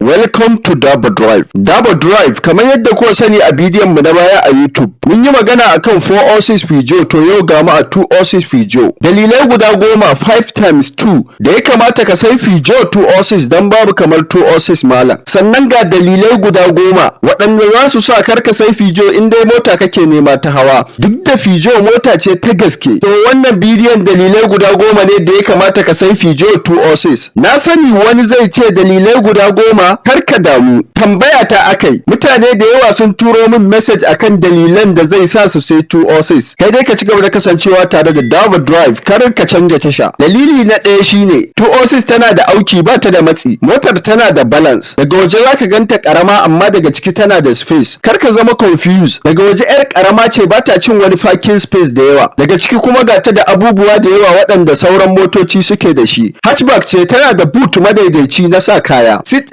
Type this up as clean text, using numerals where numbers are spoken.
Welcome to Dabo Drive. Dabo Drive, kamar yadda kuka sani, a bidiyon mu na baya a YouTube mun yi magana akan 406 Peugeot. To, yau ga mu a 206 Peugeot. Dalilai guda 10, 5 times 2, da ya kamata ka sai Peugeot 206, don babu kamar 206, malam. Sannan ga dalilai guda 10 waɗanda za su sa kar ka sai Peugeot in dai mota kake nema ta hawa, duk da Peugeot mota ce ta gaske. To, wannan bidiyon dalilai guda 10 ne da ya kamata ka sai Peugeot 206. Na sani wani zai ce dalilai guda 10. Kar ka damu, tambaya ta akai. Mutane da yawa sun turo min message akan dalilan da zai sa su sai 206. Kai dai ka ci gaba da kasancewa tare da Dabo Drive, kar ka canja tasha. Dalili na ɗaya shine 206 tana da auki, ba ta da matsi. Motar tana da balance. Daga waje zaka ganta karama, amma daga ciki tana da space. Kar ka zama confused. Daga waje yar karama ce, ba ta cin wani parking space da yawa. Daga ciki kuma ga ta da abubuwa da yawa waɗanda sauran motoci suke da shi. Hatchback ce, tana da boot madaidaici na sa kaya. Seat